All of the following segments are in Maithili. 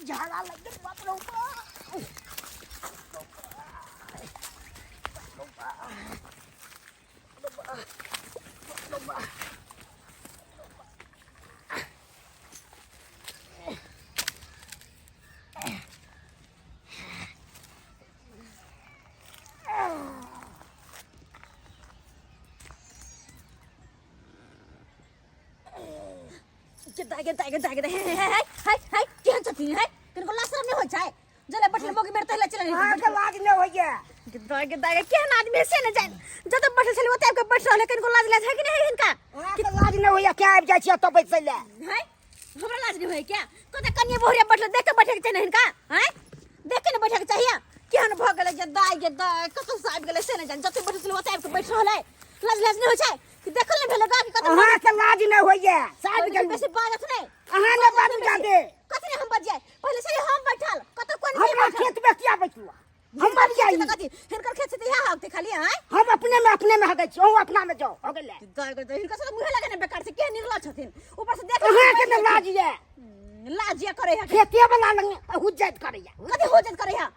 झाड़ा लग गेल बाप रे बाप। गेदा गेदा गेदा गेदा हे हे हे हे हे केहन छथिन हे किनको लाज शरम नहि होइ छै जले बैठल मौगी मेरे तहले चले अहाँके लाज नहि होइए गेदा गेदा केहन आदमी है से नहि जान जतऽ बैठल छलै ओतऽ आबि कऽ बैठ रहल किनको लाज लाज है कि नहि हिनका अहाँके लाज नहि होइए क्या आबि जाइ छी एतऽ बैसै लए है हमरा लाज नहि होइए क्या कतऽ कनिए बहुरिया बैठल देख के बैठे के चाही ने हिनका हैं देख के ने बैठे के चाहिए केहन भऽ गेलै जे दाइ गे दाइ कतऽ से आबि गेलै से नहि जान जतऽ बैठल छलै ओतऽ आबि कऽ बैठ रहल है लाज लाज नहि होइ छै कि देखल नहि भेलै गाके कतऽ अहाँके लाज नहि होइए साहब गेलहुँ बेसी बाजत नहि अहाँ नहि बाजू जादे कथी नहि हम बजियै पहिले से हम बैठल कतऽ कोन नहीं हमरा बैठल खेत में किया बैठलहुँ हम मर जाइ कथी हिनकर खेत छै तऽ इएह हकतै खाली आँय हम अपने में अपने में हगै छी अहूँ अपना में जाओ हो गेलै दाइ गे दाइ, हिनकर सब मुँहे लगे ने बेकार से के निर्लज छथिन ऊपर से देख अहाँके ने लाज ये लाज ये करे है खेते वाला लग हुज्जत करैया कथी हुज्जत करे है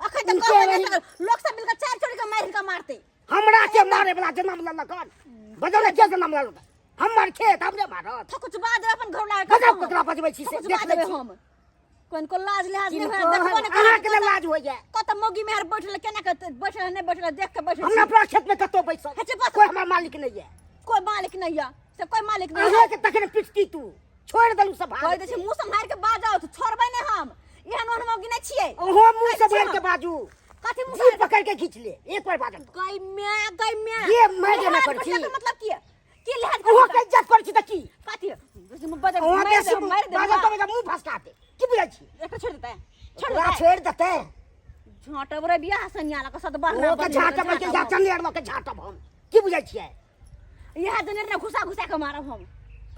अखन तक उनके कहबै रही- नहि लोक सब मिलकर चार चोरी के मारि हिनका मारतै हमरा के मारे वाला जन्म लेलक हन बजौ ने के जन्म लेलक हमर खेत हमरे मारत थकुच बाद अपन घर लागे बजाउ ककरा बजबै छी से थकुच देख बाद लै देबै छी हम कोन को लाज लिहाज नहीं किनको है देखबो ने अहाँके ने लाज होइए कत मौगी मेहर बैठल केना के बैठल नहीं बैठल देख के बैठल हम छी। अपना खेत में कतौ बैसल अच्छा, बस। कोई हमर मालिक नहीं है कोई मालिक नहीं है से कोई मालिक नहीं है अहाँके तखन पिटती तू छोड़ देलू सब कह दै छै मुंह सम्हारि के बाजाओ तो छोड़बै नहीं हम एहन ओहन मौगी नहीं छियै अहो मुंह से कहै मार छी के हम। बाजू कथी मुंह जीभ पकड़ के खींच ले एक बार बाजल तो। गई म्या गई म्या ये मारि देना लिहाज पड़ै छी। बैठला के मतलब की है? की लिहाज अहो करबै? के इज्जत करै छी तऽ की कथी बजर अहाँ मारि बेसी देब मारि देब बाजल तऽ ओकरा मुंह फसका दे की बुझै छी एकरा छोड़ देतै छोड़ ओकरा देतै छोड़ि देतै झाँटब रे बियाह सनिया लऽ कऽ सतबरना ओ के झाँटब के या चनेर लऽ के झाँटब हम की बुझै छियै इएह जनेर ने घुसा घुसा के मारब हम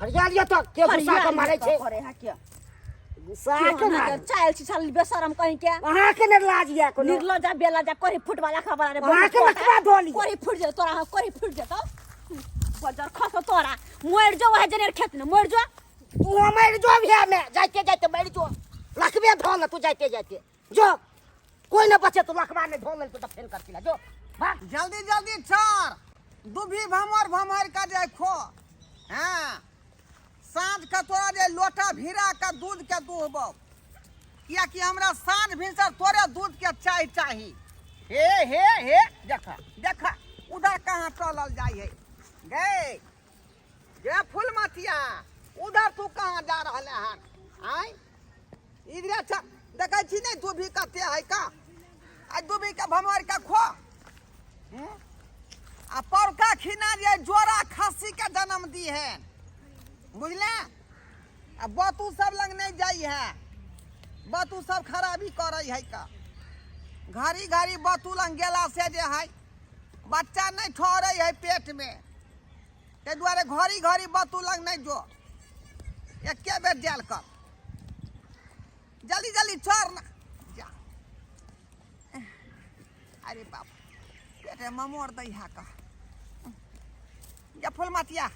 फरिया लिअ तऽ के घुसा के मारै छै करे है के घुसा के मारै चाल छी छल बेशरम कहीं के अहाँके ने लाज यऽ कोनो निर्लज्जा बेलज्जा कोरी फुट वाला खबर रे अहाँके लकवा धऽ लिअ। कोरी फुट जेतौ तोरा हाँ, कोरी फुट जेतौ बजर खसो तोरा मरि जो वह जनेर खेत में मरि जो तू मरि जो भैया में जाइते जाइते मरि जो लखबे धऽ ले तू जाइते जाइते जो कोई न बचे तू लखबा नहीं धो लेलको तऽ फेन करती ला जो भाग जल्दी जल्दी चढ़ दुभी भमर भमर का जे खो हाँ साँझ के तोरा जे लोटा भिरा के दूध के दुहबौ कियाकि हमरा साँझ भिनसर तोरे दूध के चाय चाही हे हे हे देख देख उधर कहाँ चलल जाइ है गे गे फूलमतिया उधर तू कहाँ जा रहल हन आय इधरे चल देखै छी नहि दुभी कते है का आ दुभी के भमर के खो हम्म? आ पौरका खिना जे जोड़ा खस्सी के जन्म दी है बुझले आ बतू सब लग नहीं जाइ है बतू सब खराबी करै है का घड़ी घड़ी बतू लग गेला से जे है बच्चा नहीं ठहरै है पेट में ताहि दुआरे घड़ी घड़ी बतू लग नहीं जो एके बेर जायल कर जल्दी जल्दी चढ़ ना जा अरे बाप पेटे ममोर दै है का ये फुलमतिया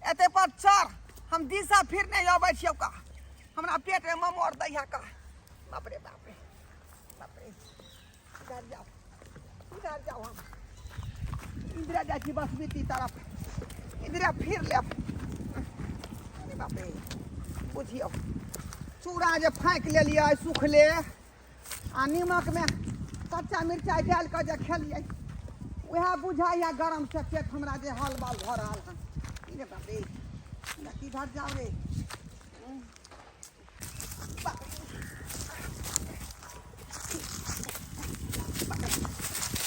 एते पर चढ़ हम दिशा फिर नहीं अबै छियौ का हमरा पेट में ममोर दै है का बाप रे बाप रे बाप रे इधर जाओ इधर जाओ हम इधर जाइ छी बसबिटी तरफ इधर फिर लेब अरे बाप रे बुझियौ चूड़ा जे फाँकि लेलियै सुखले आ नीमकमे कच्चा मिरचाइ डालि कऽ जे खेलियै उएह बुझाइए गरमसँ पेट हमरा जे हल बल भऽ रहल हन रे बाप रे किधर जाओ रे बाप रे।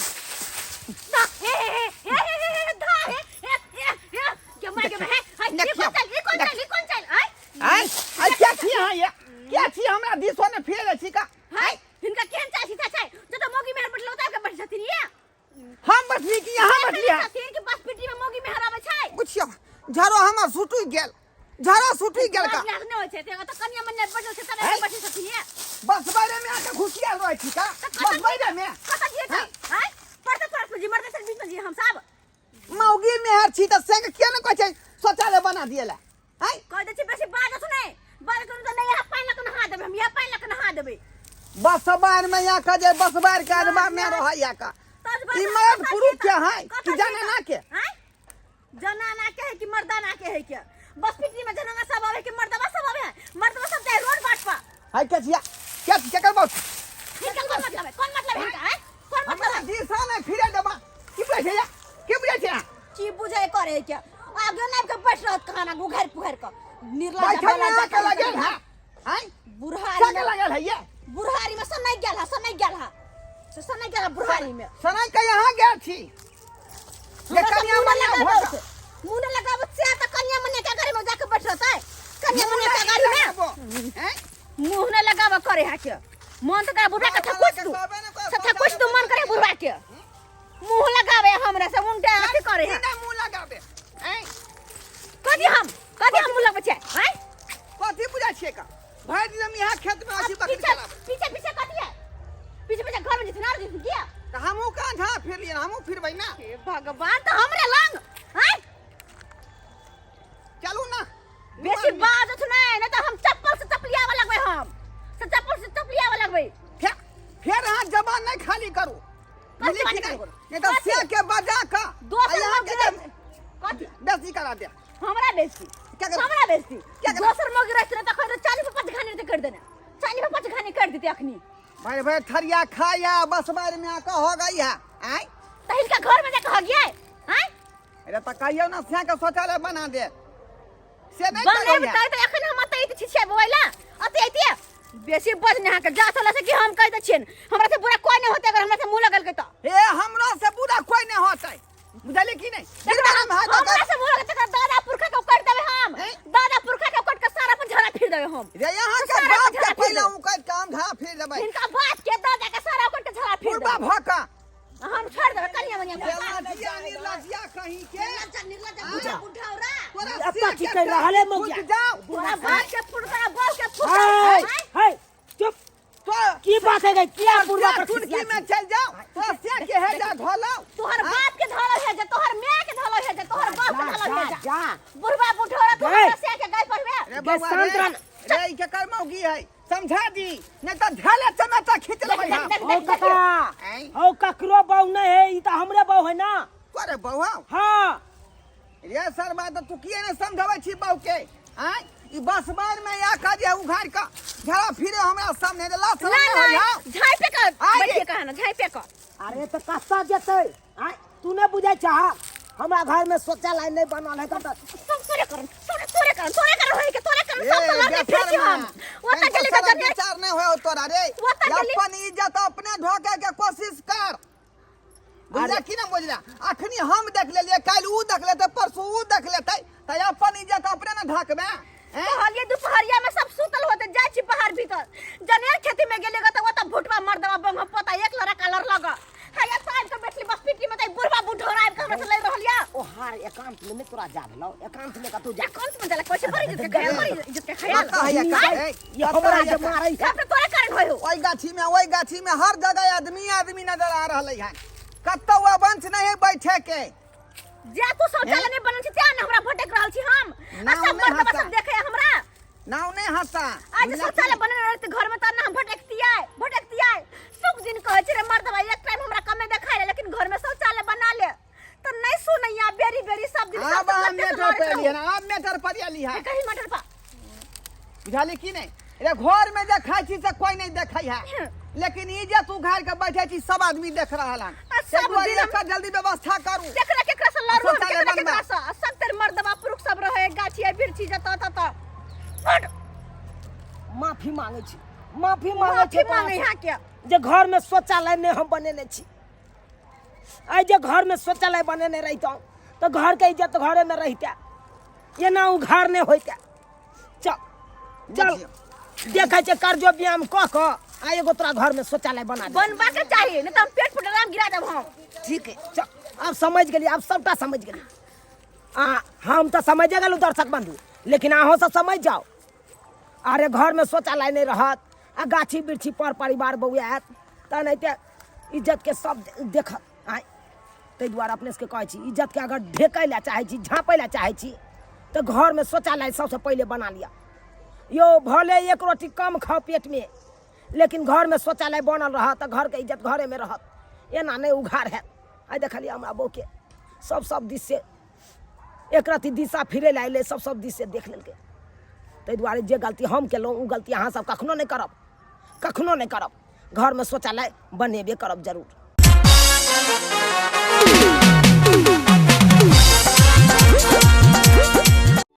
दा हे हे हे हे हे हे दा हे हे हे हे के मार के हे हे ई कोन चाल ई कोन चाल ई कोन चाल आय आय आय क्या छी अहाँ ये क्या छी हमरा दिसो ने फिरे छी का हाय हिनका केहन चाल सीधा छै जत मौगी मेहर बैठल ओतय के बैठ छथिन ये हम बैठली कि यहाँ बैठली है छथिन कि बस पिटी में मौगी मेहर आबै छै बुझियौ झरो हमर सुटि गेल झरो सुटि गेल का लाज नहि होइ छै ते ओतऽ कनिया मनिया बैठल छै तब हैं? बैठल छथिन ये बस बारे में आके घुसियाल रहै छी का बस बारे में कतऽ जिए छै आय पड़ते पड़त में जी मरते से बीच में जी हम सब मौगी मेहर छी त संग किया ने कहै छै शौचालय बना दिए ला आय कह दै छी बेसी बाजत नहि बाल करू तऽ नहि, यहाँ पानि लऽ कऽ नहा देबै हम, यहाँ पानि लऽ कऽ नहा देबै। बसबार में यहाँ का जे बसबार के अदबार में रह यहाँ का। ई मर्द पुरुष के है कि जनाना के? आँय? जनाना के है कि मर्दाना के है? के बस पिटनी में जनाना सब आवे कि मर्दवा सब आवे है? मर्दवा सब जाए रोड बाट पर। है के छिया के के करबो? हिनका कौन मतलब है? कौन मतलब है हिनका? आँय? कौन मतलब हमरा है? दिशा में फिरे देबा की बुझै छै या? की बुझै छै? की बुझे करे के आगे ना के बैठ रहत खाना गुघर पुघर के निर्लज्ज। बैठल में के लगल है? आँय, बुढ़ारी के लगल है ये? बुढ़ारी में सब नहीं गेल है, सब नहीं गेल है, से सब नहीं गेल है बुढ़ारी में। सनाई के यहाँ गेल छी जे हमरा तऽ कनिया मुँह मनिया लगाबत भऽ मुँह न लगाबत से तऽ कनिया मनिया के गाड़ी में जाके बैठ रहतै। कनिया मनिया के गाड़ी में हैं? मुँह न लगाब करे है के मन तऽ करे बुढ़ा के थकुच दू, से थकुच दू मन करे बुढ़ा के। मुँह लगाबे हमरा से उनटे अथी करे है। नहि मुँह लगाबे हैं? कथी हम मुँह लगबै छै? आँय? कथी बुझै छियै का? भरि दिन हम यहाँ खेत में अथी बकरी पीछे चलाबै। पीछे पीछे कथी है? पीछे पीछे घर में जेथिन आर जेथिन किया? तऽ हमहूँ कहाँ झा फिरलियै? हमहूँ फिरबै ना। हे भगवान, तऽ हमरे लंग आँय? चलू ना। बेसी बाजत नहि, नहि तऽ हम चप्पल से चपलियाबऽ लगबै, हम से चप्पल से चपलियाबऽ लगबै। फेर फेर अहाँ जबान नहि खाली करू। कथी बुझलियै जबान कि नहि नहि? करू? नहि तऽ कथी? से के बजा कऽ दोसर आ यहाँ के मौगी जे कथी? बेसी करा दे। हमरा बेइज्जती? क्या करब? हमरा बेइज्जती? क्या करब? दोसर मौगी रहत ने तखन 40 पर 5 घानी कर देने, 40 पर 5 घानी कर देते अखनी। भाई भाई थरिया खाया बस बार में आका हो गई है। आय? त हिनका घर में जाके हगिए? आय? अरे तऽ कहियौ ना से के शौचालय बना दे, से नहि बनेब करैया। त एखन हम अतै छी छियै बोला अतै अइतियै। बेसी बजने अहाँके जा चला से कि हम कहि दै छियनि, हमरा से बुरा कोई नहीं होतै अगर हमरा से मुँह लगलकै तऽ। हे, हमरो से बुरा कोई नहि होतै, बुझलियै कि नहि? देखा, हम हाथ हमरा से मुँह लगतै तकरा दादा पुरखा के उकड़ देबै हम। हैं? दादा पुरखा के उकड़ के सारा पर झड़ा फिर देबै हम। रे, यहाँ के सारा बाप झड़ा के फिर पहिले देबै। उकड़ के हम झड़ा फिर देबै। हिनका बाप के दादा के सारा उकड़ के झड़ा फिर पूर्वा देबै। भका हम छोड़ देबै कनिया मनिया। निर्लज्जिया, निर्लज्जिया कहीं के। निर्लज्जा, निर्लज्जा, बुढ़ा बुढ़ौरा। तोरा अब से कथी के कहि रहल है फुट मौगिया? जाओ। तोरा बाप के फुटका, बाप के फुटका। हे हे, चुप। तो की बात है गई? किया बुढ़वा पर चुनकी खिसिया में छी? चल जाओ, तोरा से के है जा धोलाओ। तोहर बाप के धरल है जे, तोहर माय के धरल है जे, तोहर बाप के जा धरल है जा जे। जा। बुढ़वा बुढ़ौरा तू गए। हमरा से के गाय पढ़बे। रे गे, बउआ शांत रे, रह। रे ई के कर मौगी है, समझा दी नहीं तो ढेले चमेटा खींच लेबै हम। देख, हौ देख, काका, आँय? हौ ककरो बहू नहीं है, ई तऽ हमरे बहू है ना। तोरे बउआ? हाँ। रे सरबा, तऽ तू किए नहीं समझाबै छी बहू के? आँय, ई बसबार में या का जे उघाड़ का झड़ा फिरे हमरा सामने रे लाश ना नहीं ना होय हौ। झाइपे कर आइ गे। बैठिए कहा ना झाइपे कर। अरे तऽ कतऽ जेतै? आँय, तू नहि बुझै छह हमरा घर में शौचालय नहीं बनल है तऽ सब तोरे करन, तोरे तोरे करन, तोरे करन होय के तोरे करन। ए, सब तो लड़के बेसर फिर छी हम माँ, ओता तनिको गेली तऽ सारा जने विचार नहीं होय तोरा रे। ओता गेली। अपन इज्जत अपने ढोके के कोशिश कर, बुझला अरे। कि ना बुझला? अखनी हम देख लेलियै, काल्हि ऊ देख लेतै, परसू ऊ देख लेतै, तऽ अपन इज्जत अपने ने ढकबै, हैं? कहलिए दुपहरिया में सब सुतल होते, जाइ छी बाहर भीतर जनेर खेती में गेलिए तऽ ओता भुटवा मर्दवा बंग पोता एक लड़ा कलर लगा हैया साइड के बैठली बस पीटी में, तऽ बुढ़वा बुढ़ौरा आबि के हमरा से लड़ रहल या। ओ हार एकांत में नहीं तोरा जा भेलौ, एकांत में कतौ जा। कौन से जाला कोई बड़ी इज्जत के खयाल, बड़ी इज्जत के खयाल। कतऽ हैया आँय? ए, ये कतऽ हमरा हैया जे का? मारै है। सब तोरे कारण होय हो। ओहि गाछी में, ओहि गाछी में, हर जगह आदमी आदमी नजर आ रहलै हन, कतौ अबंश नहीं है बैठे के। जे तू शौचालय नहीं बनल छी तें ने हमरा भटक रहल छी हम आ ना, सब नहि मर्दवा हँसा। सब देखे हमरा। नाव नहीं हंसा। आज शौचालय बनल रहत घर में त ना हम भटकतियै, भटकतियै। सब दिन कहै छै रे मर्दवा एक टाइम हमरा कमे देखाय ले, लेकिन घर में शौचालय बना ले त नहीं सुनैया। बेरी बेरी सब दिन आब सब अहाँ लत्ते से मेटर मारैत पर रहू। एलियै हन, आब मेटर पर एली है। कही मटर पा। बुझलियै कि नहीं? रे, घर में जे खाइ छी से कोई नहीं देखै है, लेकिन ई जे तू घर के बैठे छी सब आदमी देख रहल हन। आ से सब दुआरे दिन हम- एकर जल्दी व्यवस्था करू। केकरा केकरा से लड़ू हम? शौचालय केकरा बनबा। केकरा से? सब तेर मर्दवा पुरुष सब रहे गाछी आ बिरछी जतऽ ततऽ। हट। माफी मांगे छी, माफी मांगे माफी छी तोरा मांगे से। यहाँ के जे घर में शौचालय नहीं हम बनेने छी, आइ जे घर में शौचालय बनेने रहितहुँ तऽ घर के इज्जत घरे में रहिते, एना उघार नहि होइते। चल चल, देखै छै कर्जो व्यायाम कऽ कऽ आ एगो तोरा घर में शौचालय बना दे। बनबा के चाही, नहीं तो हम पेट पर डराम गिरा देब हम। ठीक है, चल, आब समझ गेली, आब सबटा समझ गेली। आ हम तऽ समझे गेलहुँ दर्शक बंधु, लेकिन अहाँ सब समझ जाओ। अरे घर में शौचालय नहीं रहत आ गाछी बिरछी पर परिवार बौआयत तऽ एनाहिते इज्जत के सब देखत। आँय, ताहि दुआरे अपने सबके कहै छी, इज्जत के अगर ढेकै लए चाहै छी, झाँपै लए चाहै छी, तऽ घरमे शौचालय सबसँ पहिले बना लिअ। यौ भले एक रोटी कम खाउ पेटमे, लेकिन घरमे शौचालय बनल रहत तऽ घरके इज्जत घरेमे रहत, एना नहि उघार हैत। आइ देखलियै हमरा बहूके सब सब दिससँ एक रत्ती दिशा फिरै लए अयलै, सब सब दिससँ देख लेलकै। ताहि दुआरे जे गलती हम केलहुँ ओ गलती अहाँ सब कखनो नहि करब, कखनो नहि करब। घरमे शौचालय बनेबे करब जरूर।